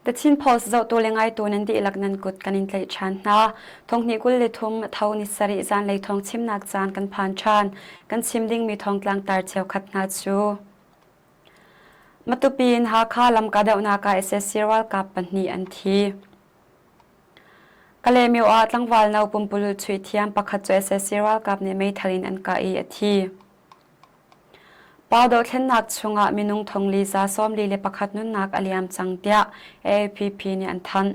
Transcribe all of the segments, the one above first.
The Chin Post zohtu le ngaitu nan dihlak nan kut kan in tlaih ṭhan hna. Thonghnih 23 tho ni sarih zanlei thawng chimnak caan kan phan ṭhan. Kan chim dingmi thawngtlang tar cheukhat hna cu Matupi in Hakha lam kahdohnak ah sac ralkap pahnih an thi. Kalaymyo ah tlangval no pumpululh chuih thiam pakhat cu sac ralkap nih meithal in an kah i a thi. Pa dohthlennak chungah minung thongli za 41 nunnak a liam cang tiah AAPP nih an thanh.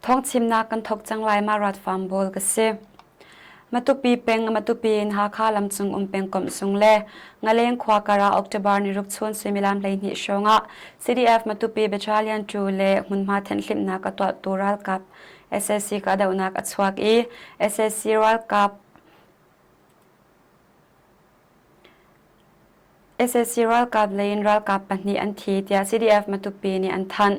Thawngchimnak kan thawk cang lai ma rat farm bawl ka si. Matupi peng Matupi in Hakha lamcung um pengkomh sung le Ngaleng khua kar ah October ni ruk chun suimilam 12 hrawng ah CDF Matupi Battalion 2 le hmunhma thenhhlimhnak a tuahtu ralkap SAC kahdohnak a chuak i SAC ralkap Sac ralkap lei in ralkap pahnih an thi tiah CDF Matupi nih an thanh.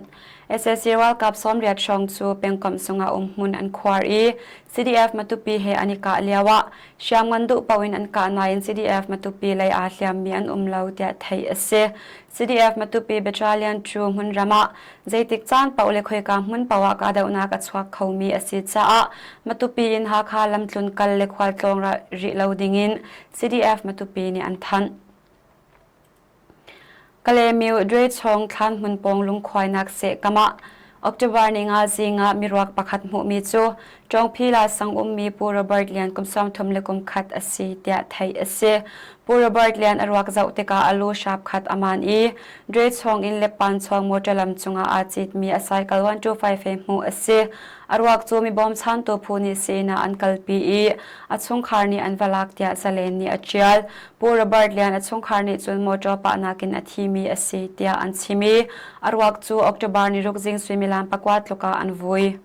Sac ralkap 80 hrawng cu pengkomh chungah umhmun an khuar i CDF Matupi he an i kah lioah hriamngan duh paoh in an kah nain CDF Matupi lei aa hliammi an um lo tiah theih a si. CDF Matupi Battalion cu hmunram ah zeitik caan paoh le khoika hmun paoh ah kahdohnak a chuak khomi a si caah Matupi in Hakha lamtlun kal le khualtlawng rih lo dingin CDF Matupi nih an thanh. Kalaymyo Dwechong thlanhmun pawng lungkhuainak seh kam ah October ni nga zing ah miruak pakhat hmuhmi cu Ṭawngphila sang ummi Pu Robert Lian kum 31 a si tiah theih a si. Pu Robert Lian a ruak zoh tikah a lu hrap khat a maan i Dwechong in Leppanchuang motor lam cungah aa citmi a cycle 125 he hmuh a si. A ruak cu mi bawmchantu phu nih sii ah an kalpi i a chungkhar nih an va lak tiah Zalen nih a ṭial. Pu Robert Lian a chungkhar nih cun mawṭaw pahnak in a thimi a si tiah an chim i a ruak cu October ni ruk zing suimilam pakua tluk ah an vui.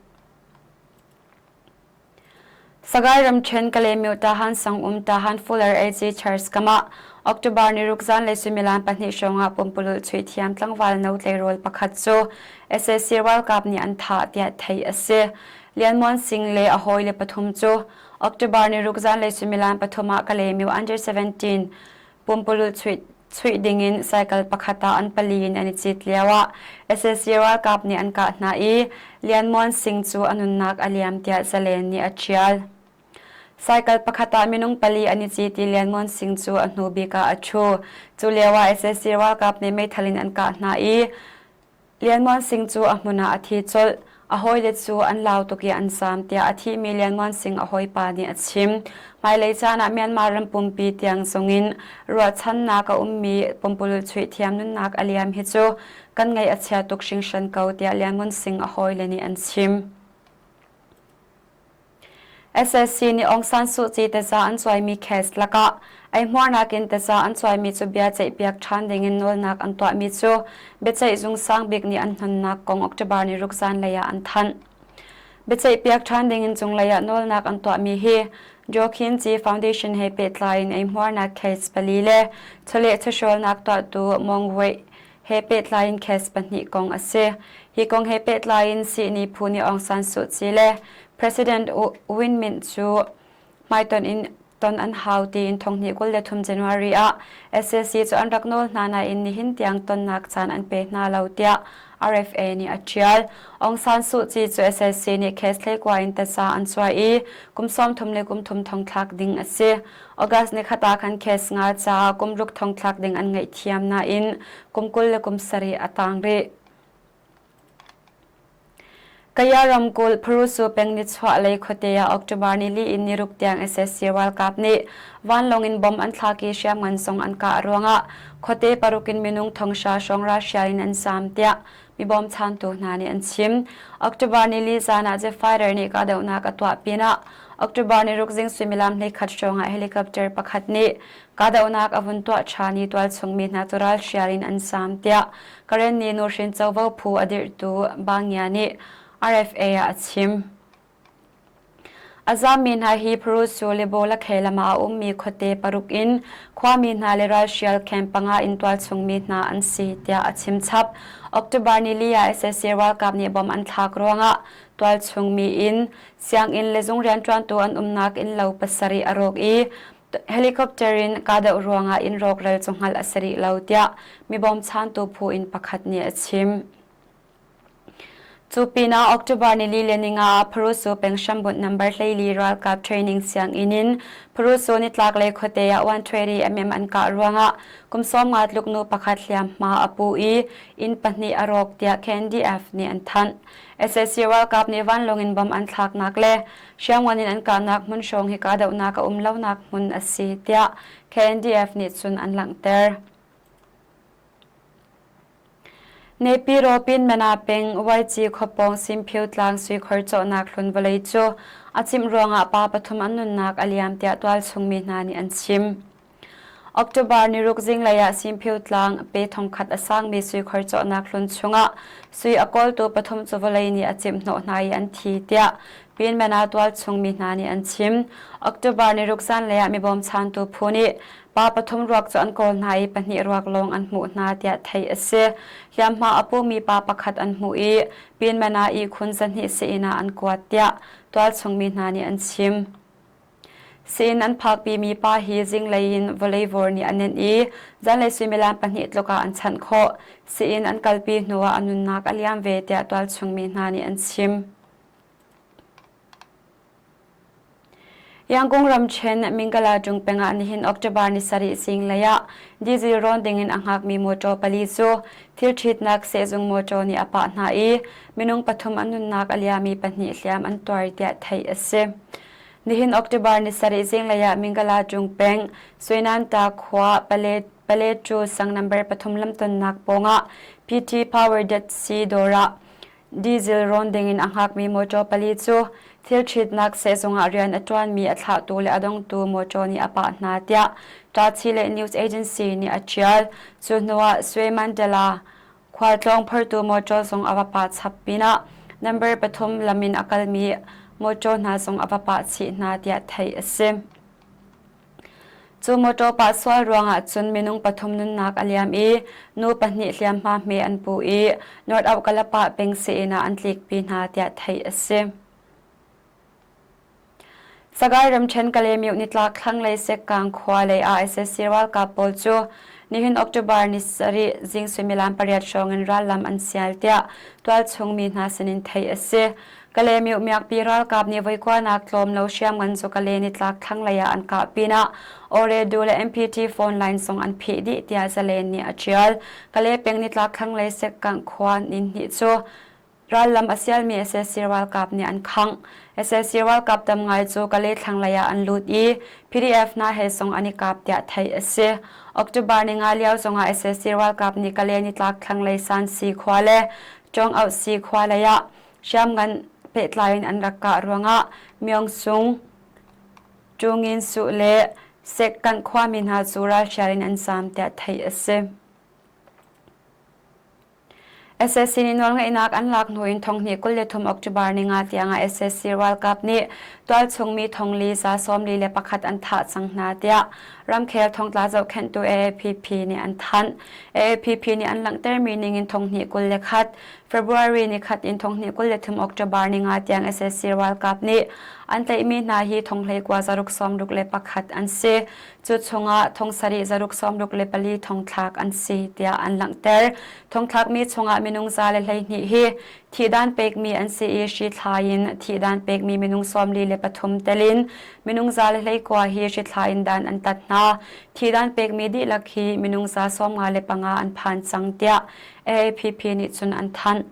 Sagaing ramṭhen Kalaymyo Tahan sangum Tahan Fuller AG Church kam ah October ni ruk zanlei suimilam pahnih hrawng ah pumpululh chuih thiam tlangval no tleirawl pakhat cu sac ralkap nih an thah tiah theih a si. Lian Muan Sing le a hawile pathum cu October ni ruk zanlei suimilam pathum ah Kalaymyo Under 17 pumpululh chuih chuih dingin cycle pakhat ah an pali in an i cit lioah sac ralkap nih an kah hna i Lian Muan Sing cu a nunnak a liam tiah Zalen nih a ṭial. Cycle pakhat ah minung pali an i cit i Lian Muan Sing cu a hnu bik ah a ṭhu. Cu lioah sac ralkap nih meithal in an kah hna i Lian Muan Sing cu a hmun ah a thi colh. A hawile cu an lau tuk i an zaam tiah a thimi Lian Muan Sing a hawipa nih a chim. Hmailei caan ah Myanmar ram pumpi tiang zongin ruahchannak a ummi pumpululh chuih thiam nunnak a liam hi cu kan ngaih a chia tuk hringhran ko tiah Lian Muan Sing a hawile nih an chim. SSC nih Aung San Suu Kyi taza an cuaimi case lakah eihmuarnak in taza an cuaimi cu bia ceihpiak ṭhan dingin nawlnak an tuahmi cu biaceih zung sang bik nih an hnonnak kong October ni ruk zanlei ah an thanh. Biaceihpiak ṭhan dingin cunglei ah nawlnak an tuahmi hi Joaquin G Foundation he pehtlai in eihmuarnak case pali le chawleh chawhrawlnak tuahtu Mong Wei he pehtlai in case pahnih kong a si. Hi kong he pehtlai in sihni phu nih Aung San Suu Kyi le President U Win Myint cu hmaitonh in ton an hau tiin thonghnih 23 January ah sac cu an rak nawl hna nain nihin tiang tonnak caan an pe hna lo tiah RFA nih a ṭial. Aung San Suu Kyi cu sac nih case hleikua in taza an cuai i kum sawmthum le kum thum thongthlak ding a si. August ni khat ah khan case nga caah kum ruk thongthlak ding an ngaihthiam nain kum 20 le kum sarih a tang rih. Kaya ramkulh Pharusu peng nichuah lei khuate ah October ni li in ni ruk tiang sac ralkap nih vanlawng in bomb an thlak i hriamngan zong an kah ruangah khuate paruk in minung thonghra hrawng ralhrial in an zaam tiah mi bawmchantu hna nih an chim. October ni li zan ah jet fighter nih kahdohnak a tuah pinah October ni ruk zing suimilam 11 hrawng ah helicopter pakhat nih kahdohnak a vun tuah ṭhan i tualchung mi hna cu ralhrial in an zaam tiah Karenni nuhrin covo phu a dirhtu Bangya nih RFA ah a chim. A zaammi hna hi Pharusu le Bawlakhe lam ah a ummi khuate paruk in khuami hna le ralhrial camp panga in tualchungmi hna an si tiah a chim chap. October nili ah sac ralkap nih bom an thlak ruangah tualchungmi in sianginn le zung rianṭuantu an umnak innlo pasarih a rawk i helicopter in kahdoh ruangah inn rawkral cu hngalh a si rih lo tiah mi bawmchantu phu in pakhat nih a chim. Cu pinah October nili le ninga ah Pharusu peng hrambunh number 14 ralkap training sianginn in Pharusu nitlaklei khuate ah 120 mm an kah ruangah kum 50 tluk nu pakhat hliamhma a pu i inn pahnih a rawk tiah KNDF nih an thanh. Sac ralkap nih vanlawng in bom an thlaknak le hriamngan in an kahnak hmun hrawng hi kahdohnak a um lonak hmun a si tiah KNDF nih cun an langhter. Nepiro Pinmana peng Waici khuapawng Simphiu tlang suikhor cawhnak hlun vawlei cu a cimh ruangah pa pathum an nunnak a liam tiah tualchung mi hna nih an chim. October niruk zinglei ah Simphiu tlang pe thongkhat a sangmi suikhor cawhnak hlun chungah sui a kawltu pathum cu vawlei nih a cimh hnawh hna i an thi tiah Pinmana tualchung mi hna nih an chim. October niruk zanlei ah mi bawmchantu phu nih Pa pathum ruak cu an kawl hna i pahnih ruak lawng an hmuh hna tiah theih a si. Hliamhma a pumi pa pakhat an hmuh i Pinmana ihkhun zahnih sii-inn ah an kuat tiah tualchung mi hna nih an chim. Sii-inn an phakpimi pa hi zinglei in vawlei vawr nih a nenh i zanlei suimilam pahnih tluk ah an chanh khawh. Sii-inn an kalpi hnuah a nunnak a liam ve tiah tualchung mi hna nih an chim. Yangon ramṭhen Mingala ṭung peng ah nihin October ni sarih zinglei ah diesel rawn dingin a hngakmi mawṭaw pali cu thilṭhitnak sehzung mawṭaw nih a pah hna i minung pathum an nunnak a liami pahnih hliam an tuar tiah theih a si. Nihin October ni sarih zinglei ah Mingala ṭung peng Suinanta khua Paleṭu sang number pathum lamtonnak pawngah PT Power Det Si dawr ah Diesel rawn dingin a hngakmi mawṭaw pali cu thilṭhitnak sehzung ah rian a ṭuanmi a thlahtu le a dongtu mawṭaw nih a pah hna tiah Tachileih News Agency nih a ṭial. Cu hnuah Swe Mandela khualtlawng phortu mawṭaw zong a va pah chap pinah number pathum lam in a kalmi mawṭaw hna zong a va pah chih hna tiah theih a si. Cu mawṭaw pah sual ruangah cun minung pathum nunnak a liam i nu pahnih hliamhma hme an pu i North Kalapa peng sii-inn ah an tlikpi hna tiah theih a si. Sagaing ramṭhen Kalaymyo nitlak thlanglei Sekkang khua lei ah sac ralkap pawl cu nihin October ni sarih zing suimilam pariat hrawng in rallam an sial tiah tualchung mi hna sinin theih a si. Kalaymyo miakpi ralkap nih voikuanak tlawm lo hriamngan cu Kale nitlak thlanglei ah an kah pinah Oredu le MPT phone line zong an phih dih tiah Zalen nih a ṭial. Kale peng nitlak thlanglei Sekkang khua ninhnih cu rallam a sialmi sac ralkap nih an khangh. sac ralkap tam ngai cu Kale thlanglei ah an lut i PDF hna he zong an i kap tiah theih a si. October ninga lio zongah sac ralkap nih Kale nitlak thlanglei Sansi khua le Ṭawng-Auhsi khua lei ah Hriamngan pehtlai in an rak kah ruangah Myungsung, Ṭungin-suh le Sekkanh khuami hna cu ralhrial in an zaam tiah theih a si. Sac nih nawlngeihnak an lak hnu in thonghnih 23 October ninga tiangah sac ralkap nih tualchung mi thongli za 41 an thah cang hna tiah ramkhel thongtla zohkhenhtu AAPP nih an thanh. AAPP nih an langhtermi ningin thonghnih 21 February ni khat in thonghnih 23 October ni nga tiang sac ralkap nih an tlaihmi hna hi thonghlei kua zaruk sawmruk le pakhat an si. Cu chungah thong sarih zaruk sawmruk le pali thongthlak an si tiah an langhter. Thongthlakmi chungah minung za le 12 hi thihdan pekmi an si i hri thla in thihdan pekmi minung 43 telin minung za le 19 hi hri thla in dan an tat hna. Thihdan pekmi dihlak hi minung za 55 an phan cang tiah AAPP nih cun an thanh.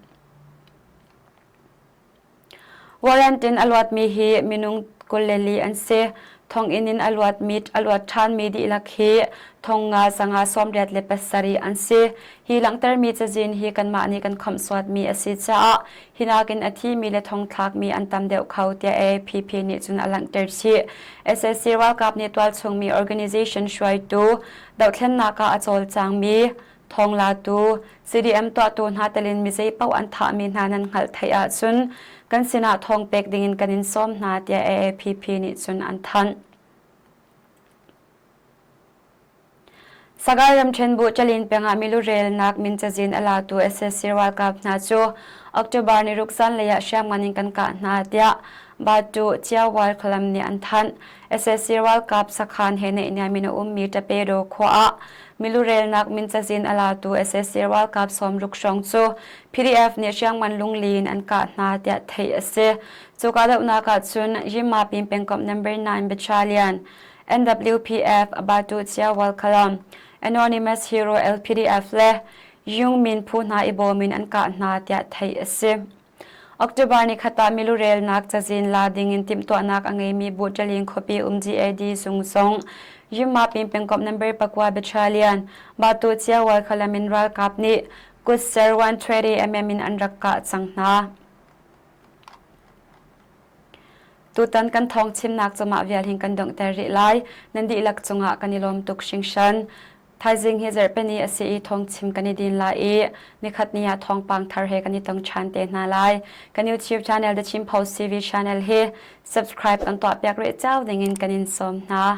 Warrant in a luatmi hi minung 24 an si. Thonginn in a luatmi a luat ṭhanmi dihlak hi thong nga zanga 87 an si. Hi langhtermi cazin hi kanmah nih kan khawmhsuatmi a si caah hi nakin a thimi le thongthlakmi an tam deuh kho tiah AAPP nih cun a langhter chih. sac ralkap nih tualchungmi organization hruaitu dohthlennak ah a cawlcangmi. Thawnglatu, CDM tuahtu hna telin mi zeipaoh an thahmi hna nan hngalh theih ahcun kan sinah thawng pek dingin kan in sawm hna tiah AAPP nih cun an thanh. Sagaing ramṭhen bu Ṭalin peng ah milu relnak min cazin a latu sac ralkap hna cu October ni ruk zanlei ah hriamngan in kan kah hna tiah Batu Ciawal Khalam nih an thanh. Sac ralkap sakhan he naihniam in a ummi Tapedo khua ah milu relnak min cazin a latu sac ralkap 60 hrawng cu PDF nih hriamngan lungli in an kah hna tiah theih a si. Cu kahdohnak ah cun Yimapin pengkomh number 9 Battalion NWPF, Batu Ciawal Kalam, Anonymous Hero LPDF le Yung Min phu hna i bawm in an kah hna tiah theih a si. October ni khat ah milurelnak cazin la ding in timhtuahnak a ngeimi Buṭaling khuapi um GAD zung zong Yimapin pengkomh number pakua Battalion Batu Ciawal Kalam in ralkap nih kutser 120 mm in an rak kah cang hna. Tutan kan thawng chimnak cu mah vial hin kan donghter rih lai. Nan dihlak cungah kan i lawm tuk hringhran. Thaizing hi zarhpini a si i thawngchim kan i din lai i nikhat ni ah thawngpang thar he kan i tong ṭhan te hna lai. Kan YouTube channel The Chin Post TV channel hi subscribe kan tuahpiak rih cio dingin kan in sawm hna.